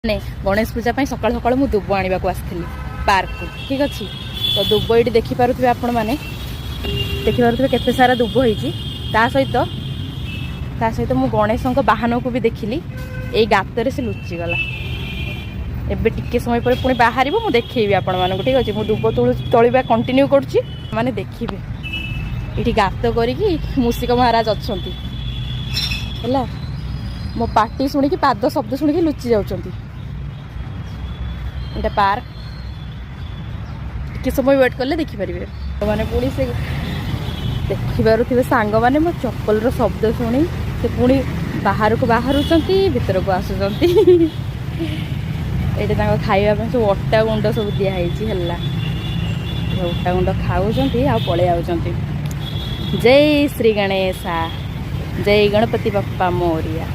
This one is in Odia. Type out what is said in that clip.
ମାନେ ଗଣେଶ ପୂଜା ପାଇଁ ସକାଳୁ ସକାଳୁ ମୁଁ ଦୁବ ଆଣିବାକୁ ଆସିଥିଲି ପାର୍କକୁ, ଠିକ୍ ଅଛି। ତ ଦୁବ ଏଇଠି ଦେଖିପାରୁଥିବେ ଆପଣମାନେ, ଦେଖିପାରୁଥିବେ କେତେ ସାରା ଦୁବ ହେଇଛି। ତା ସହିତ ମୁଁ ଗଣେଶଙ୍କ ବାହନକୁ ବି ଦେଖିଲି। ଏଇ ଗାତରେ ସେ ଲୁଚିଗଲା। ଏବେ ଟିକେ ସମୟ ପରେ ପୁଣି ବାହାରିବ, ମୁଁ ଦେଖେଇବି ଆପଣମାନଙ୍କୁ, ଠିକ୍ ଅଛି। ମୁଁ ଦୁବ ତୋଳିବା କଣ୍ଟିନ୍ୟୁ କରୁଛି। ମାନେ ଦେଖିବେ, ଏଇଠି ଗାତ କରିକି ମୂଷିକ ମହାରାଜ ଅଛନ୍ତି। ହେଲା, ମୋ ପାଟି ଶୁଣିକି, ପାଦ ଶବ୍ଦ ଶୁଣିକି ଲୁଚି ଯାଉଛନ୍ତି। ଏଇଟା ପାର୍କ। ଟିକେ ସମୟ ୱେଟ୍ କଲେ ଦେଖିପାରିବେ। ମାନେ ପୁଣି ସେ ଦେଖିପାରୁଥିବେ ସାଙ୍ଗମାନେ, ମୋ ଚପଲର ଶବ୍ଦ ଶୁଣି ସେ ପୁଣି ବାହାରକୁ ବାହାରୁଛନ୍ତି, ଭିତରକୁ ଆସୁଛନ୍ତି। ଏଇଠି ତାଙ୍କ ଖାଇବା ପାଇଁ ସବୁ ଅଟା ଗୁଣ୍ଡ ସବୁ ଦିଆହେଇଛି। ହେଲା, ଅଟା ଗୁଣ୍ଡ ଖାଉଛନ୍ତି ଆଉ ପଳେଇ ଆଉଛନ୍ତି। ଜୟ ଶ୍ରୀ ଗଣେଶା, ଜୟ ଗଣପତି ବାପ୍ପା ମୋରିଆ।